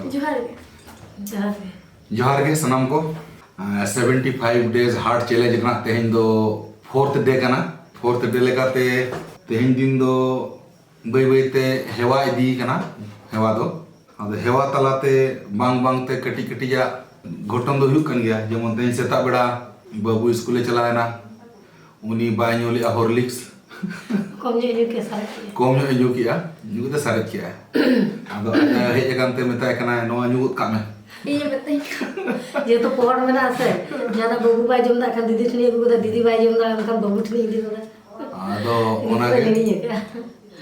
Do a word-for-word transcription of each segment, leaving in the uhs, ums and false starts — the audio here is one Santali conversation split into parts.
ᱡᱚᱦᱟᱨ ᱜᱮ᱾ ᱡᱚᱦᱟᱨ ᱜᱮ᱾ ᱡᱚᱦᱟᱨ ᱜᱮ ᱥᱟᱱᱟᱢ ᱠᱚ᱾ Seventy five days hard challenge ᱨᱮᱱᱟᱜ ᱛᱮᱦᱮᱧ ᱫᱚ ᱯᱷᱳᱨᱛᱷ ᱰᱮ ᱠᱟᱱᱟ᱾ ᱯᱷᱳᱨᱛᱷ ᱰᱮ ᱞᱮᱠᱟᱛᱮ ᱛᱮᱦᱮᱧ ᱫᱤᱱ ᱫᱚ ᱵᱟᱹᱭ ᱵᱟᱹᱭ ᱛᱮ ᱦᱮᱣᱟ ᱤᱫᱤ ᱠᱟᱱᱟ᱾ ᱦᱮᱣᱟ ᱫᱚ ᱟᱫᱚ ᱦᱮᱣᱟ ᱛᱟᱞᱟᱛᱮ ᱵᱟᱝ ᱵᱟᱝ ᱛᱮ ᱠᱟᱹᱴᱤᱡ ᱠᱟᱹᱴᱤᱡᱟᱜ ᱜᱷᱚᱴᱚᱱ ᱫᱚ ᱦᱩᱭᱩᱜ ᱠᱟᱱ ᱜᱮᱭᱟ᱾ ᱡᱮᱢᱚᱱ ᱛᱮᱦᱮᱧ ᱥᱮᱛᱟᱜ ᱵᱮᱲᱟ ᱵᱟᱹᱵᱩ ᱥᱠᱩᱞᱮ ᱪᱟᱞᱟᱣ ᱮᱱᱟ, ᱩᱱᱤ ᱵᱟᱭ ᱧᱩ ᱞᱮᱜᱼᱟ ᱦᱚᱨᱞᱤᱠᱥ᱾ ᱠᱚᱢ ᱧᱚᱜ ᱧᱩ ᱠᱮᱫ ᱥᱟᱨᱮᱡ ᱠᱮᱫ᱾ ᱠᱚᱢ ᱧᱚᱜ ᱮ ᱧᱩ ᱠᱮᱜᱼᱟ, ᱧᱩ ᱠᱟᱛᱮ ᱥᱟᱨᱮᱡ ᱠᱮᱜᱼᱟᱭ᱾ ᱟᱫᱚ ᱟᱡ ᱦᱮᱡ ᱟᱠᱟᱱ ᱛᱮ ᱢᱮᱛᱟᱭ ᱠᱟᱱᱟᱭ, "ᱱᱚᱣᱟ ᱧᱩ ᱜᱚᱫ ᱠᱟᱜ ᱢᱮ᱾" ᱤᱧᱮ ᱢᱮᱛᱟᱹᱧ ᱠᱟᱱᱟ, ᱡᱮᱦᱮᱛᱩ ᱯᱚᱦᱚᱲ ᱢᱮᱱᱟᱜᱼᱟ ᱥᱮ, ᱡᱟᱦᱟᱸᱱᱟᱜ ᱵᱟᱹᱵᱩ ᱵᱟᱭ ᱡᱚᱢ ᱫᱟᱲᱮᱭᱟᱜ ᱠᱷᱟᱱ ᱫᱤᱫᱤ ᱴᱷᱮᱱᱤᱧ ᱟᱹᱜᱩ ᱠᱟᱫᱟ, ᱫᱤᱫᱤ ᱵᱟᱭ ᱡᱚᱢ ᱫᱟᱲᱮᱭᱟᱜ ᱠᱷᱟᱱ ᱵᱟᱹᱵᱩ ᱴᱷᱮᱱᱤᱧ ᱤᱫᱤ ᱠᱟᱫᱟ᱾ ᱟᱫᱚ ᱚᱱᱟᱜᱮ,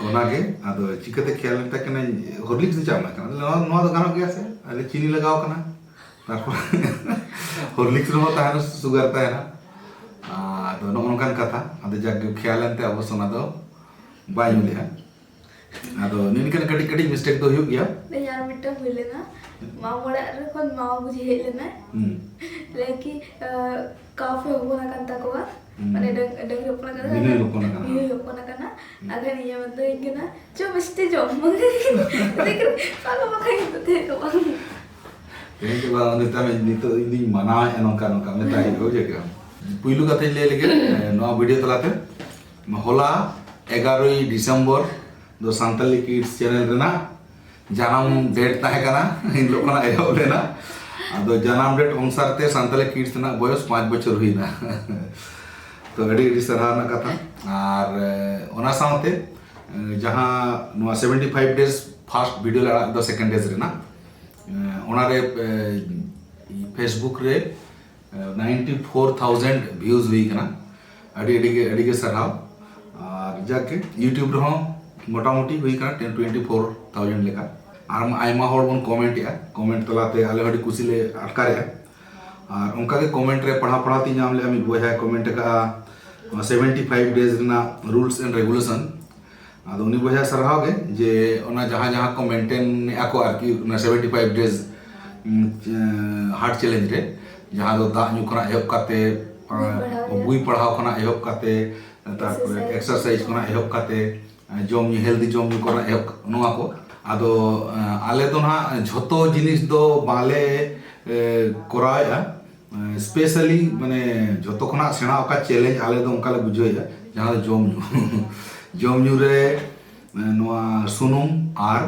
ᱚᱱᱟᱜᱮ ᱟᱫᱚ ᱪᱤᱠᱟᱹᱛᱮ ᱠᱷᱮᱭᱟᱞ ᱢᱮᱛᱟᱭ ᱠᱟᱹᱱᱟᱹᱧ, "ᱦᱚᱨᱞᱤᱠᱥ ᱫᱚ ᱪᱟᱜ ᱮᱢᱟᱭ ᱠᱟᱱᱟ?" ᱱᱚᱣᱟ, ᱱᱚᱣᱟ ᱫᱚ ᱜᱟᱱᱚᱜ ᱜᱮᱭᱟ ᱥᱮ, ᱟᱫᱚ ᱪᱤᱱᱤ ᱞᱟᱜᱟᱣ ᱠᱟᱱᱟ, ᱛᱟᱨᱯᱚᱨ ᱦᱚᱨᱞᱤᱠᱥ ᱨᱮᱦᱚᱸ ᱛᱟᱦᱮᱱᱟ, ᱥᱩᱜᱟᱨ ᱛᱟᱦᱮᱱᱟ᱾ ᱟᱫᱚ ᱱᱚᱜᱼᱚ ᱱᱚᱝᱠᱟᱱ ᱠᱟᱛᱷᱟ᱾ ᱟᱫᱚ ᱡᱟᱠ ᱜᱮ, ᱠᱷᱮᱭᱟᱞ ᱮᱱᱛᱮ ᱚᱵᱚᱥᱥᱚ ᱚᱱᱟ ᱫᱚ ᱵᱟᱭ ᱧᱩ ᱞᱮᱜᱼᱟ᱾ ᱟᱫᱚ ᱱᱤᱝᱠᱟᱱ ᱠᱟᱹᱴᱤᱡ ᱠᱟᱹᱴᱤᱡ ᱢᱤᱥᱴᱮᱠ ᱫᱚ ᱦᱩᱭᱩᱜ ᱜᱮᱭᱟ᱾ ᱤᱧ ᱟᱨ ᱢᱤᱫᱴᱟᱝ ᱦᱩᱭ ᱞᱮᱱᱟ, ᱢᱟᱢ ᱚᱲᱟᱜ ᱨᱮ ᱠᱷᱚᱱ ᱢᱟᱢᱟ ᱵᱩᱡᱷᱤ ᱦᱮᱡ ᱞᱮᱱᱟᱭ᱾ ᱦᱩᱸ᱾ ᱞᱟᱹᱭ ᱠᱤ, ᱟᱸ, ᱠᱟᱯ ᱮ ᱦᱚᱯᱚᱱ ᱟᱠᱟᱱ ᱛᱟᱠᱚᱣᱟ᱾ ᱦᱩᱸ᱾ ᱢᱟᱱᱮ ᱰᱟᱹᱝ-, ᱰᱟᱹᱝᱨᱤ ᱦᱚᱯᱚᱱ ᱟᱠᱟᱱᱟ᱾ ᱢᱤᱦᱩᱭ ᱦᱚᱯᱚᱱ ᱟᱠᱟᱱᱟ᱾ ᱢᱤᱦᱩᱭ ᱦᱚᱯᱚᱱ ᱟᱠᱟᱱᱟ᱾ ᱟᱫᱚ ᱱᱤᱭᱟᱹ ᱢᱮᱛᱟᱹᱧ ᱠᱟᱱᱟ, "ᱪᱚ ᱢᱤᱥᱴᱤ ᱡᱚᱢ ᱢᱮ᱾" ᱟᱞᱚ ᱵᱟᱠᱷᱟᱱ ᱤᱧ ᱫᱚ ᱛᱟᱦᱮᱸ ᱠᱚᱜ ᱵᱟᱝ᱾ ᱛᱮᱦᱮᱧ ᱫᱚ ᱵᱟᱝ, ᱩᱱᱤ ᱛᱟᱦᱚᱞᱮ ᱱᱤᱛᱚᱜ ᱤᱧ ᱫᱩᱧ ᱢᱟᱱᱟᱣᱮᱫᱼᱟ ᱱᱚᱝᱠᱟ ᱱᱚᱝᱠᱟ ᱢᱮᱛᱟᱭ ᱦᱩᱭᱩᱜᱼᱟ, ᱵᱩᱡᱷᱟᱹᱣ ᱠᱮᱫᱟᱢ? ᱯᱩᱭᱞᱩ ᱠᱟᱛᱷᱟᱧ ᱞᱟᱹᱭ ᱞᱮᱜᱮ, ᱮ, ᱱᱚᱣᱟ ᱵᱷᱤᱰᱤᱭᱳ ᱛᱟᱞᱟᱛᱮ, ᱦᱚᱞᱟ ᱮᱜᱟᱨᱳᱭ ᱰᱤᱥᱮᱢᱵᱚᱨ ᱫᱚ ᱥᱟᱱᱛᱟᱞᱤ ᱠᱤᱰᱥ ᱪᱮᱱᱮᱞ ᱨᱮᱱᱟᱜ ᱡᱟᱱᱟᱢ ᱰᱮᱴ ᱛᱟᱦᱮᱸ ᱠᱟᱱᱟ, ᱮᱱ ᱦᱤᱞᱳᱜ ᱠᱷᱚᱱᱟᱜ ᱮᱦᱚᱵ ᱞᱮᱱᱟ᱾ ᱟᱫᱚ ᱡᱟᱱᱟᱢ ᱰᱮᱴ ᱚᱱᱩᱥᱟᱨ ᱛᱮ ᱥᱟᱱᱛᱟᱞᱤ ᱠᱤᱰᱥ ᱨᱮᱱᱟᱜ ᱵᱚᱭᱚᱥ ᱯᱟᱸᱪ ᱵᱚᱪᱷᱚᱨ ᱦᱩᱭᱱᱟ᱾ ᱛᱚ ᱟᱹᱰᱤ ᱟᱹᱰᱤ ᱥᱟᱨᱦᱟᱣ ᱨᱮᱱᱟᱜ ᱠᱟᱛᱷᱟ᱾ ᱟᱨ, ᱮ, ᱚᱱᱟ ᱥᱟᱶᱛᱮ, ᱮ, ᱡᱟᱦᱟᱸ ᱱᱚᱣᱟ seventy five days first video ᱞᱮ ᱟᱲᱟᱜ ᱞᱮᱫᱟ, ᱥᱮᱠᱮᱱᱰ ᱰᱮᱡᱽ ᱨᱮᱱᱟᱜ, ᱮ, ᱚᱱᱟᱨᱮ, ᱮ, ᱯᱷᱮᱥᱵᱩᱠ ᱨᱮ ᱱᱟᱭᱤᱱᱴᱤ ᱯᱷᱳᱨ ᱛᱷᱟᱣᱡᱮᱱᱰ ᱵᱷᱤᱭᱩᱡᱽ ᱦᱩᱭ ᱠᱟᱱᱟ᱾ ᱟᱹᱰᱤ, ᱟᱹᱰᱤ ᱜᱮ, ᱟᱹᱰᱤ ᱜᱮ ᱥᱟᱨᱦᱟᱣ᱾ ᱟᱨ ᱡᱟᱠ ᱜᱮ, YouTube ᱨᱮᱦᱚᱸ ᱢᱚᱴᱟᱢᱩᱴᱤ ᱦᱩᱭ ᱠᱟᱱᱟ ᱴᱮᱱ, ᱴᱩᱭᱮᱱᱴᱤ ᱯᱷᱳᱨ ᱛᱷᱟᱣᱡᱮᱱᱰ ᱞᱮᱠᱟ᱾ ᱟᱨ ᱟᱭᱢᱟ ᱦᱚᱲ ᱵᱚᱱ ᱠᱚᱢᱮᱱᱴ ᱮᱜᱼᱟ, ᱠᱚᱢᱮᱱᱴ ᱛᱟᱞᱟᱛᱮ ᱟᱞᱮ ᱦᱚᱸ ᱟᱹᱰᱤ ᱠᱩᱥᱤ ᱞᱮ ᱟᱴᱠᱟᱨᱮᱜᱼᱟ᱾ ᱟᱨ ᱚᱱᱠᱟ ᱜᱮ ᱠᱚᱢᱮᱱᱴ ᱨᱮ ᱯᱟᱲᱦᱟᱣ ᱯᱟᱲᱦᱟᱣ ᱛᱮᱧ ᱧᱟᱢ ᱞᱮᱜᱼᱟ, ᱢᱤᱫ ᱵᱚᱭᱦᱟᱭ ᱠᱚᱢᱮᱱᱴ ᱟᱠᱟᱫᱼᱟ, ᱱᱚᱣᱟ ᱥᱮᱵᱷᱮᱱᱴᱤ ᱯᱷᱟᱭᱤᱵᱷ ᱰᱮᱡᱽ ᱨᱮᱱᱟᱜ ᱨᱩᱞᱥ ᱮᱱᱰ ᱨᱮᱜᱩᱞᱮᱥᱚᱱ᱾ ᱟᱫᱚ ᱩᱱᱤ ᱵᱚᱭᱦᱟ ᱥᱟᱨᱦᱟᱣ ᱜᱮ, ᱡᱮ ᱚᱱᱟ ᱡᱟᱦᱟᱸ ᱡᱟᱦᱟᱸ ᱠᱚ ᱢᱮᱱᱴᱮᱱ ᱮᱫᱼᱟ ᱠᱚ ᱟᱨᱠᱤ, ᱚᱱᱟ ᱥᱮᱵᱷᱮᱱᱴᱤ ᱯᱷᱟᱭᱤᱵᱷ ᱰᱮᱡᱽ, ᱩᱸ, ᱦᱟᱨᱴ ᱪᱮᱞᱮᱧᱡᱽ ᱨᱮ, ᱡᱟᱦᱟᱸ ᱫᱚ ᱫᱟᱜ ᱧᱩ ᱠᱷᱚᱱᱟᱜ ᱮᱦᱚᱵ ᱠᱟᱛᱮ, ᱵᱳᱭ ᱯᱟᱲᱦᱟᱣ ᱨᱮᱭᱟᱜ᱾ ᱵᱳᱭ ᱯᱟᱲᱦᱟᱣ ᱠᱷᱚᱱᱟᱜ ᱮᱦᱚᱵ ᱠᱟᱛᱮ, ᱛᱟᱨᱯᱚᱨᱮ Exercise᱾ Exercise ᱠᱷᱚᱱᱟᱜ ᱮᱦᱚᱵ ᱠᱟᱛᱮ, ᱡᱚᱢ ᱧᱩ, healthy ᱡᱚᱢ ᱧᱩ ᱠᱚᱨᱮᱱᱟᱜ ᱮᱦᱚᱵ, ᱱᱚᱣᱟ ᱠᱚ᱾ ᱟᱫᱚ ᱟᱞᱮ ᱫᱚ ᱱᱟᱦᱟᱜ ᱡᱷᱚᱛᱚ ᱡᱤᱱᱤᱥ ᱫᱚ ᱵᱟᱞᱮ ᱠᱚᱨᱟᱣᱮᱫᱼᱟ᱾ ᱥᱯᱮᱥᱟᱞᱤ ᱢᱟᱱᱮ ᱡᱷᱚᱛᱚ ᱠᱷᱚᱱᱟᱜ ᱥᱮᱬᱟ ᱚᱠᱟ ᱪᱮᱞᱮᱧᱡᱽ ᱟᱞᱮ ᱫᱚ ᱚᱱᱠᱟ ᱞᱮ ᱵᱩᱡᱷᱟᱹᱣᱮᱫᱼᱟ, ᱡᱟᱦᱟᱸ ᱫᱚ ᱡᱚᱢ ᱧᱩ ᱡᱚᱢ ᱧᱩ ᱨᱮ ᱱᱚᱣᱟ ᱥᱩᱱᱩᱢ ᱟᱨ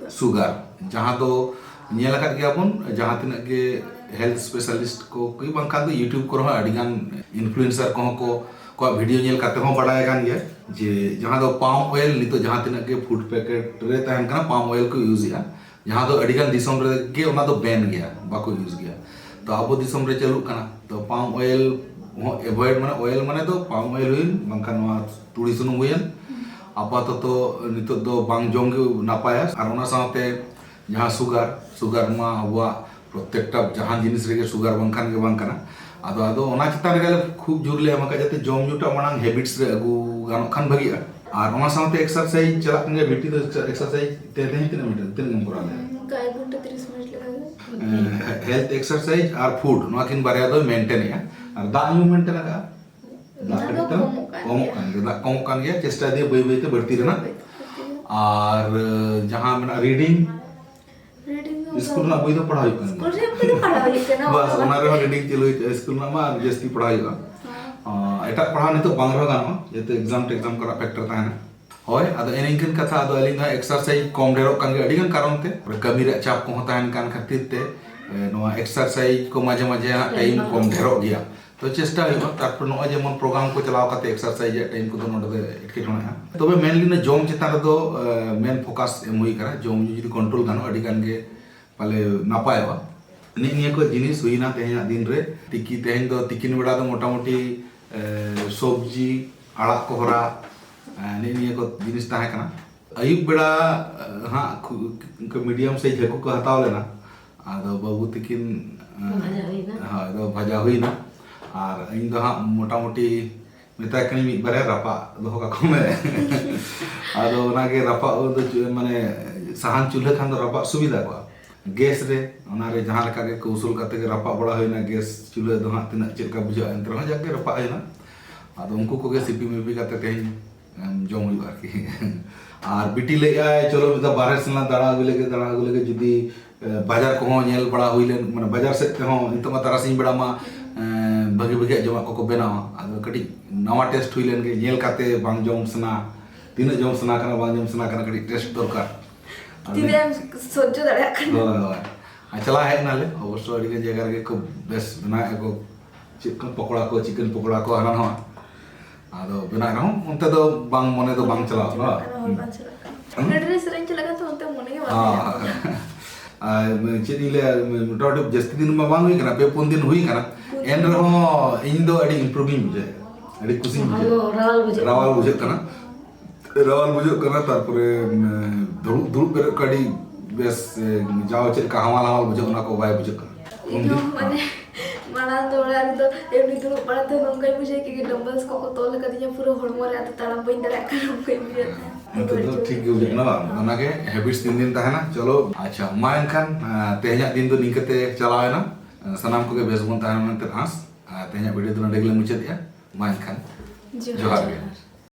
ᱥᱩᱜᱟᱨ, ᱡᱟᱦᱟᱸ ᱫᱚ ᱧᱮᱞ ᱟᱠᱟᱫ ᱜᱮᱭᱟ ᱵᱚᱱ, ᱡᱟᱦᱟᱸ ᱛᱤᱱᱟᱹᱜ ᱜᱮ ᱦᱮᱞᱛᱷ ᱥᱯᱮᱥᱟᱞᱤᱥᱴ ᱠᱚ ᱠᱤ ᱵᱟᱝᱠᱷᱟᱱ ᱫᱚ ᱭᱩᱴᱤᱭᱩᱵᱽ ᱠᱚᱨᱮ ᱦᱚᱸ ᱟᱹᱰᱤ ᱜᱟᱱ ᱤᱱᱯᱷᱞᱩᱭᱮᱱᱥᱟᱨ ᱠᱚᱦᱚᱸ ᱠᱚ ᱠᱚᱣᱟᱜ ᱵᱷᱤᱰᱤᱭᱳ ᱧᱮᱞ ᱠᱟᱛᱮ ᱦᱚᱸ ᱵᱟᱰᱟᱭ ᱟᱠᱟᱱ ᱜᱮᱭᱟ ᱡᱮ ᱡᱟᱦᱟᱸ ᱫᱚ ᱯᱟᱢ ᱚᱭᱮᱞ ᱱᱤᱛᱚᱜ ᱡᱟᱦᱟᱸ ᱛᱤᱱᱟᱹᱜ ᱜᱮ ᱯᱷᱩᱰ ᱯᱮᱠᱮᱴ ᱨᱮ ᱛᱟᱦᱮᱱ ᱠᱟᱱᱟ, ᱯᱟᱢ ᱚᱭᱮᱞ ᱠᱚ ᱤᱭᱩᱡᱽ ᱮᱫᱼᱟ, ᱡᱟᱦᱟᱸ ᱫᱚ ᱟᱹᱰᱤ ᱜᱟᱱ ᱫᱤᱥᱚᱢ ᱨᱮᱜᱮ ᱚᱱᱟ ᱫᱚ ᱵᱮᱱ ᱜᱮᱭᱟ, ᱵᱟᱠᱚ ᱤᱭᱩᱡᱽ ᱜᱮᱭᱟ᱾ ᱛᱚ ᱟᱵᱚ ᱫᱤᱥᱚᱢ ᱨᱮ ᱪᱟᱹᱞᱩᱜ ᱠᱟᱱᱟ᱾ ᱛᱚ ᱯᱟᱢ ᱚᱭᱮᱞ ᱦᱚᱸ ᱮᱵᱷᱚᱭᱮᱰ, ᱢᱟᱱᱮ ᱚᱭᱮᱞ ᱢᱟᱱᱮ ᱫᱚ ᱯᱟᱢ ᱚᱭᱮᱞ ᱦᱩᱭᱮᱱ ᱵᱟᱝᱠᱷᱟᱱ ᱱᱚᱣᱟ ᱛᱩᱲᱤ ᱥᱩᱱᱩᱢ ᱦᱩᱭᱮᱱ, ᱟᱯᱟᱛᱚᱛᱚ ᱱᱤᱛᱚᱜ ᱫᱚ ᱵᱟᱝ ᱡᱚᱢ ᱜᱮ ᱱᱟᱯᱟᱭᱟ᱾ ᱟᱨ ᱚᱱᱟ ᱥᱟᱶᱛᱮ ᱡᱟᱦᱟᱸ ᱥᱩᱜᱟᱨ, ᱥᱩᱜᱟᱨ ᱢᱟ ᱟᱵᱚᱣᱟᱜ ᱯᱨᱚᱛᱮᱠᱴᱟ ᱡᱟᱦᱟᱸ ᱡᱤᱱᱤᱥ ᱨᱮᱜᱮ ᱥᱩᱜᱟᱨ ᱵᱟᱝᱠᱷᱟᱱ ᱜᱮ ᱵᱟᱝ ᱠᱟᱱᱟ᱾ ᱟᱫᱚ ᱟᱫᱚ ᱚᱱᱟ ᱪᱮᱛᱟᱱ ᱨᱮᱜᱮ ᱟᱞᱮ ᱠᱷᱩᱵ ᱡᱳᱨ ᱞᱮ ᱮᱢ ᱟᱠᱟᱫ ᱡᱟᱛᱮ ᱡᱚᱢ ᱧᱩᱴᱟᱜ ᱢᱟᱲᱟᱝ ᱦᱮᱵᱤᱴᱥ ᱨᱮ ᱟᱹᱜᱩ ᱜᱟᱱᱚᱜ ᱠᱷᱟᱱ ᱵᱷᱟᱹᱜᱤᱜᱼᱟ᱾ ᱟᱨ ᱚᱱᱟ ᱥᱟᱶᱛᱮ ᱮᱠᱥᱟᱨᱥᱟᱭᱤᱡᱽ ᱪᱟᱞᱟᱜ ᱠᱟᱱ ᱜᱮᱭᱟ, ᱵᱤᱴᱤ ᱫᱚ ᱮᱠᱥᱟᱨᱥᱟᱭᱤᱡᱽ ᱛᱮ ᱛᱮᱦᱮᱧ ᱛᱤᱱᱟᱹᱜ ᱢᱤᱱᱤᱴ ᱛᱤᱱᱟᱹᱜ ᱮᱢ ᱠᱚᱨᱟᱣ ᱞᱮᱫᱟ? ᱚᱱᱠᱟ ᱮᱠ ᱜᱷᱚᱱᱴᱟ ᱛᱤᱨᱤᱥ ᱢᱤᱱᱤᱴ ᱞᱮᱠᱟ ᱜᱮ᱾ ᱦᱮᱞᱛᱷ ᱮᱠᱥᱟᱨᱥᱟᱭᱤᱡᱽ ᱟᱨ ᱯᱷᱩᱰ ᱱᱚᱣᱟ ᱠᱤᱱ ᱵᱟᱨᱭᱟ ᱫᱚᱭ ᱢᱮᱱᱴᱮᱱ ᱮᱜᱼᱟ᱾ ᱟᱨ ᱫᱟᱜ ᱧᱩ ᱢᱮᱱᱴᱮᱱ ᱟᱠᱟᱫᱼᱟ? ᱫᱟᱜ ᱚᱱᱟ ᱫᱚ ᱠᱟᱹᱴᱤᱡ ᱛᱟᱢ ᱠᱚᱢᱚᱜ ᱠᱟᱱ ᱠᱚᱢᱚᱜ ᱜᱮᱭᱟ᱾ ᱠᱟᱱ ᱜᱮᱭᱟ, ᱫᱟᱜ ᱠᱚᱢᱚᱜ ᱠᱟᱱ ᱜᱮᱭᱟ, ᱪᱮᱥᱴᱟᱭ ᱫᱤᱭᱟ ᱵᱟᱹᱭ ᱵᱟᱹᱭ ᱛᱮ ᱵᱟᱹᱲᱛᱤ ᱨᱮᱱᱟᱜ᱾ ᱵᱟᱹᱭ ᱵᱟᱹᱭ ᱛᱮ᱾ ᱟᱨ ᱡᱟᱦᱟᱸ ᱢᱮᱱᱟᱜᱼᱟ ᱨᱤᱰᱤᱝ, ᱨᱤᱰᱤᱝ ᱫᱚ ᱥᱠᱩᱞ ᱨᱮᱱᱟᱜ ᱵᱳᱭ ᱫᱚ ᱯᱟᱲᱦᱟᱣ ᱦᱩᱭᱩᱜ ᱠᱟᱱ ᱥᱠᱩᱞ ᱜᱮᱭᱟ᱾ ᱨᱮ ᱵᱳᱭ ᱫᱚ ᱯᱟᱲᱦᱟᱣ ᱦᱩᱭᱩᱜ ᱠᱟᱱᱟ, ᱵᱟᱥ, ᱚᱱᱟ ᱚᱱᱟ ᱨᱮᱦᱚᱸ ᱨᱮ᱾ ᱨᱤᱰᱤᱝ ᱪᱟᱹᱞᱩ ᱦᱩᱭᱩᱜᱼᱟ, ᱥᱠᱩᱞ ᱨᱮᱱᱟᱜ ᱢᱟ ᱟᱨ ᱡᱟᱹᱥᱛᱤ ᱯᱟᱲᱦᱟᱣ ᱦᱩᱭᱩᱜᱼᱟ᱾ ᱦᱮᱸ᱾ ᱟᱸ, ᱮᱴᱟᱜ ᱯᱟᱲᱦᱟᱣ ᱱᱤᱛᱚᱜ ᱵᱟᱝ ᱨᱮᱦᱚᱸ ᱜᱟᱱᱚᱜᱼᱟ, ᱡᱮᱦᱮᱛᱩ ᱮᱠᱡᱟᱢ ᱴᱮᱠᱡᱟᱢ ᱠᱚᱨᱮᱱᱟᱜ ᱯᱷᱮᱠᱴᱚᱨ ᱛᱟᱦᱮᱱᱟ᱾ ᱦᱳᱭ, ᱟᱫᱚ ᱮᱱᱮ ᱤᱱᱠᱟᱹᱱ ᱠᱟᱛᱷᱟ, ᱟᱫᱚ ᱟᱹᱞᱤᱧ ᱫᱚ ᱦᱟᱸᱜ ᱮᱠᱥᱟᱨᱥᱟᱭᱤᱡᱽ ᱠᱚᱢ ᱰᱷᱮᱨᱚᱜ ᱠᱟᱱ ᱜᱮᱭᱟ ᱟᱹᱰᱤ ᱜᱟᱱ ᱠᱟᱨᱚᱱ ᱛᱮ, ᱠᱟᱹᱢᱤ ᱨᱮᱭᱟᱜ ᱪᱟᱯ ᱠᱚᱦᱚᱸ ᱛᱟᱦᱮᱱ ᱠᱟᱱ ᱠᱷᱟᱹᱛᱤᱨ ᱛᱮ, ᱮ, ᱱᱚᱣᱟ ᱮᱠᱥᱟᱨᱥᱟᱭᱤᱡᱽ ᱠᱚ ᱢᱟᱡᱷᱮ ᱢᱟᱡᱷᱮ ᱦᱟᱸᱜ ᱴᱟᱭᱤᱢ ᱠᱚᱢ ᱰᱷᱮᱨᱚᱜ ᱜᱮᱭᱟ᱾ ᱛᱚ ᱪᱮᱥᱴᱟ ᱦᱩᱭᱩᱜᱼᱟ, ᱛᱟᱨᱯᱚᱨ ᱱᱚᱜᱼᱚᱭ ᱡᱮᱢᱚᱱ ᱯᱨᱳᱜᱨᱟᱢ ᱠᱚ ᱪᱟᱞᱟᱣ ᱠᱟᱛᱮ ᱮᱠᱥᱟᱨᱥᱟᱭᱤᱡᱽ ᱨᱮᱭᱟᱜ ᱴᱟᱭᱤᱢ ᱠᱚᱫᱚ ᱱᱚᱰᱮ ᱫᱚ ᱮᱴᱠᱮᱴᱚᱬᱮᱜᱼᱟ᱾ ᱛᱚᱵᱮ ᱢᱮᱱ ᱞᱮᱠᱷᱟᱱ ᱡᱚᱢ ᱪᱮᱛᱟᱱ ᱨᱮᱫᱚ, ᱮ, ᱢᱮᱱ ᱯᱷᱳᱠᱟᱥ ᱮᱢ ᱦᱩᱭ ᱟᱠᱟᱱᱟ, ᱡᱚᱢ ᱧᱩ ᱡᱩᱫᱤ ᱠᱚᱱᱴᱨᱳᱞ ᱜᱟᱱᱚᱜᱼᱟ ᱟᱹᱰᱤ ᱜᱟᱱ ᱜᱮ ᱯᱟᱞᱮ ᱱᱟᱯᱟᱭᱚᱜᱼᱟ᱾ ᱱᱤᱜ ᱱᱤᱭᱟᱹ ᱠᱚ ᱡᱤᱱᱤᱥ ᱦᱩᱭᱱᱟ ᱛᱮᱦᱮᱧᱟᱜ ᱫᱤᱱ ᱨᱮ᱾ ᱛᱤᱠᱤ, ᱛᱮᱦᱮᱧ ᱫᱚ ᱛᱤᱠᱤᱱ ᱵᱮᱲᱟ ᱫᱚ ᱢᱚᱴᱟᱢᱩᱴᱤ, ᱮ, ᱥᱚᱵᱽᱡᱤ, ᱟᱲᱟᱜ ᱠᱚᱦᱨᱟ, ᱮ, ᱱᱤᱜ ᱱᱤᱭᱟᱹ ᱠᱚ ᱡᱤᱱᱤᱥ ᱛᱟᱦᱮᱸ ᱠᱟᱱᱟ᱾ ᱟᱹᱭᱩᱵ ᱵᱮᱲᱟ, ᱮ, ᱦᱟᱸᱜ ᱠᱷᱩ-, ᱤᱱᱠᱟᱹ ᱢᱤᱰᱤᱭᱟᱢ ᱥᱟᱭᱤᱡ ᱦᱟᱹᱠᱩ ᱠᱚ ᱦᱟᱛᱟᱣ ᱞᱮᱱᱟ᱾ ᱟᱫᱚ ᱵᱟᱹᱵᱩ ᱛᱤᱠᱤᱱ, ᱮ, ᱵᱷᱟᱡᱟ ᱦᱩᱭᱱᱟ᱾ ᱦᱳᱭ, ᱟᱫᱚ ᱵᱷᱟᱡᱟ ᱦᱩᱭᱱᱟ᱾ ᱟᱨ ᱤᱧ ᱫᱚ ᱦᱟᱸᱜ ᱢᱚᱴᱟᱢᱩᱴᱤ ᱢᱮᱛᱟᱭ ᱠᱟᱹᱱᱟᱹᱧ ᱢᱤᱫ ᱵᱟᱨᱭᱟ ᱨᱟᱯᱟᱜ ᱫᱚᱦᱚ ᱠᱟᱠᱚ ᱢᱮ᱾ ᱟᱫᱚ ᱚᱱᱟᱜᱮ ᱨᱟᱯᱟᱜ ᱫᱚ ᱪᱮᱫ, ᱢᱟᱱᱮ ᱥᱟᱦᱟᱱ ᱪᱩᱞᱦᱟᱹ ᱠᱷᱟᱱ ᱫᱚ ᱨᱟᱯᱟᱜ ᱥᱩᱵᱤᱫᱷᱟ ᱠᱚᱜᱼᱟ᱾ ᱜᱮᱥ ᱨᱮ ᱚᱱᱟᱨᱮ ᱡᱟᱦᱟᱸ ᱞᱮᱠᱟ ᱜᱮ ᱠᱚᱣᱥᱚᱞ ᱠᱟᱛᱮ ᱜᱮ ᱨᱟᱯᱟᱜ ᱵᱟᱲᱟ ᱦᱩᱭᱱᱟ᱾ ᱜᱮᱥ ᱪᱩᱞᱦᱟᱹ ᱫᱚ ᱦᱟᱸᱜ ᱛᱤᱱᱟᱹᱜ ᱪᱮᱫ ᱞᱮᱠᱟ ᱵᱩᱡᱷᱟᱹᱜᱼᱟ, ᱮᱱᱛᱮ ᱨᱮᱦᱚᱸ ᱡᱟᱠ ᱜᱮ ᱨᱟᱯᱟᱜ ᱦᱩᱭᱱᱟ᱾ ᱟᱫᱚ ᱩᱱᱠᱩ ᱠᱚᱜᱮ ᱥᱤᱯᱤ ᱢᱤᱯᱤ ᱠᱟᱛᱮ ᱛᱮᱦᱮᱧ, ᱮᱢ, ᱡᱚᱢ ᱦᱩᱭᱩᱜᱼᱟ ᱟᱨᱠᱤ᱾ ᱟᱨ ᱵᱤᱴᱤ ᱞᱟᱹᱭᱮᱫᱼᱟᱭ, ᱪᱚᱞᱚ ᱢᱤᱫ ᱫᱷᱟᱣ ᱵᱟᱦᱨᱮ ᱥᱮᱱ ᱞᱟᱝ ᱫᱟᱬᱟ ᱟᱹᱜᱩ ᱞᱮᱜᱮ, ᱫᱟᱬᱟ ᱟᱹᱜᱩ ᱞᱮᱜᱮ, ᱡᱩᱫᱤ ᱮ, ᱵᱟᱡᱟᱨ ᱠᱚᱦᱚᱸ ᱧᱮᱞ ᱵᱟᱲᱟ ᱦᱩᱭ ᱞᱮᱱ, ᱢᱟᱱᱮ ᱵᱟᱡᱟᱨ ᱥᱮᱫ ᱛᱮᱦᱚᱸ ᱱᱤᱛᱚᱜ ᱢᱟ ᱛᱟᱨᱟᱥᱤᱧ ᱵᱮᱲᱟ ᱢᱟ, ᱮ, ᱵᱷᱟᱹᱜᱤ ᱵᱷᱟᱹᱜᱤᱭᱟᱜ ᱡᱚᱢᱟᱜ ᱠᱚᱠᱚ ᱵᱮᱱᱟᱣᱟ᱾ ᱟᱫᱚ ᱠᱟᱹᱴᱤᱡ ᱱᱟᱣᱟ ᱴᱮᱥᱴ ᱦᱩᱭ ᱞᱮᱱ ᱜᱮ, ᱧᱮᱞ ᱠᱟᱛᱮ ᱵᱟᱝ ᱡᱚᱢ ᱥᱟᱱᱟ, ᱛᱤᱱᱟᱹᱜ ᱡᱚᱢ ᱥᱟᱱᱟ ᱠᱟᱱᱟ ᱵᱟᱝ ᱡᱚᱢ ᱥᱟᱱᱟ ᱠᱟᱱᱟ, ᱠᱟᱹᱴᱤᱡ ᱴᱮᱥᱴ ᱫᱚᱨᱠᱟᱨ᱾ ᱟᱫᱚ ᱛᱤᱱᱟᱹᱜ ᱮᱢ ᱥᱚᱡᱽᱡᱚ ᱫᱟᱲᱮᱭᱟᱜ ᱠᱟᱱᱟ᱾ ᱦᱳᱭ, ᱦᱳᱭ᱾ ᱟᱨ ᱪᱟᱞᱟᱣ ᱦᱮᱡ ᱮᱱᱟᱞᱮ, ᱚᱵᱚᱥᱥᱚ ᱟᱹᱰᱤ ᱜᱟᱱ ᱡᱟᱭᱜᱟ ᱨᱮᱜᱮ ᱠᱷᱩᱵ ᱵᱮᱥ ᱵᱮᱱᱟᱣᱮᱫᱼᱟ ᱠᱚ, ᱪᱮᱫ ᱠᱚ ᱯᱚᱠᱚᱲᱟ ᱠᱚ, ᱪᱤᱠᱮᱱ ᱯᱚᱠᱚᱲᱟ ᱠᱚ, ᱦᱟᱱᱟ ᱱᱟᱣᱟ᱾ ᱟᱫᱚ ᱵᱮᱱᱟᱣ ᱨᱮᱦᱚᱸ ᱚᱱᱛᱮ ᱫᱚ ᱵᱟᱝ, ᱢᱚᱱᱮ ᱫᱚ ᱵᱟᱝ ᱪᱟᱞᱟᱣ ᱠᱟᱱᱟ᱾ ᱦᱚᱸ, ᱵᱟᱝ ᱪᱟᱞᱟᱜ ᱠᱟᱱᱟ᱾ ᱜᱟᱹᱰᱤ ᱨᱮ ᱥᱮᱨᱮᱧ ᱪᱟᱞᱟᱜ ᱠᱟᱱ ᱛᱟᱦᱮᱸ, ᱚᱱᱛᱮ ᱢᱚᱱᱮ ᱜᱮ ᱵᱟᱝ ᱦᱮᱸ, ᱪᱟᱞᱟᱜ ᱠᱟᱱᱟ᱾ ᱟᱨ ᱪᱮᱫ ᱤᱧ ᱞᱟᱹᱭᱟ, ᱢᱚᱴᱟᱢᱩᱴᱤ ᱡᱟᱹᱥᱛᱤ ᱫᱤᱱ ᱢᱟ ᱵᱟᱝ ᱦᱩᱭ ᱠᱟᱱᱟ, ᱯᱮ ᱯᱩᱱ ᱫᱤᱱ ᱦᱩᱭ ᱠᱟᱱᱟ᱾ ᱯᱩᱱ ᱫᱤᱱ᱾ ᱮᱱ ᱨᱮᱦᱚᱸ ᱤᱧ ᱫᱚ ᱟᱹᱰᱤ improve ᱤᱧ ᱵᱩᱡᱷᱟᱹᱣᱮᱫᱼᱟ, ᱟᱹᱰᱤ ᱠᱩᱥᱤᱧ ᱵᱩᱡᱷᱟᱹᱣᱮᱫᱼᱟ᱾ ᱦᱚᱲᱢᱚ ᱨᱟᱣᱟᱞ ᱵᱩᱡᱷᱟᱹᱜ ᱨᱟᱣᱟᱞ ᱠᱟᱱᱟ᱾ ᱵᱩᱡᱷᱟᱹᱜ ᱠᱟᱱᱟ᱾ ᱨᱟᱣᱟᱞ ᱵᱩᱡᱷᱟᱹᱜ ᱠᱟᱱᱟ, ᱛᱟᱨᱯᱚᱨᱮ, ᱩᱢ, ᱫᱩᱲᱩᱵ, ᱫᱩᱲᱩᱵ ᱵᱮᱨᱮᱫ ᱠᱚ ᱟᱹᱰᱤ ᱵᱮᱥ, ᱮ, ᱡᱟᱣ ᱪᱮᱫ ᱞᱮᱠᱟ ᱦᱟᱢᱟᱞ ᱦᱟᱢᱟᱞ ᱵᱩᱡᱷᱟᱹᱜ, ᱚᱱᱟ ᱠᱚ ᱵᱟᱭ ᱵᱩᱡᱷᱟᱹᱜ ᱠᱟᱱᱟ᱾ ᱤᱧ ᱦᱚᱸ ᱢᱟᱱᱮ ᱢᱟᱲᱟᱝ ᱫᱚ ᱚᱲᱟᱜ ᱨᱮᱫᱚ ᱮᱢᱱᱤ ᱫᱩᱲᱩᱵ ᱵᱟᱲᱟ ᱛᱮ ᱱᱚᱝᱠᱟᱧ ᱵᱩᱡᱷᱟᱹᱣ ᱠᱮᱫ ᱜᱮ, dumbbells ᱠᱚᱠᱚ ᱛᱚᱞ ᱟᱠᱟᱫᱤᱧᱟ ᱯᱩᱨᱟᱹ ᱦᱚᱲᱢᱚ ᱨᱮ, ᱟᱫᱚ ᱛᱟᱲᱟᱢ ᱵᱟᱹᱧ ᱫᱟᱲᱮᱭᱟᱜ ᱠᱟᱱᱟ, ᱚᱱᱠᱟᱧ ᱵᱩᱡᱷᱟᱹᱣ ᱛᱟᱦᱮᱸᱫ᱾ ᱱᱤᱛᱚᱜ ᱫᱚ ᱴᱷᱤᱠ ᱜᱮ ᱵᱩᱡᱷᱟᱹᱜ ᱠᱟᱱᱟ ᱵᱟᱝ? ᱚᱱᱟᱜᱮ habits ᱛᱤᱱ ᱫᱤᱱ ᱛᱟᱦᱮᱱᱟ᱾ ᱪᱚᱞᱚ, ᱟᱪᱪᱷᱟ, ᱢᱟ ᱮᱱᱠᱷᱟᱱ, ᱟ, ᱛᱮᱦᱮᱧᱟᱜ ᱫᱤᱱ ᱫᱚ ᱱᱤᱝᱠᱟᱹ ᱛᱮ ᱪᱟᱞᱟᱣ ᱮᱱᱟ᱾ ᱟ, ᱥᱟᱱᱟᱢ ᱠᱚᱜᱮ ᱵᱮᱥ ᱵᱚᱱ ᱛᱟᱦᱮᱱᱟ ᱢᱮᱱᱛᱮ ᱟᱸᱥ᱾ ᱟ, ᱛᱮᱦᱮᱧᱟᱜ video ᱫᱚ ᱱᱚᱸᱰᱮ ᱜᱮᱞᱮ ᱢᱩᱪᱟᱹᱫᱮᱜᱼᱟ᱾ ᱢᱟ ᱮᱱᱠᱷᱟᱱ, ᱡᱚᱦᱟᱨ᱾ ᱡᱚᱦᱟᱨ ᱜᱮ᱾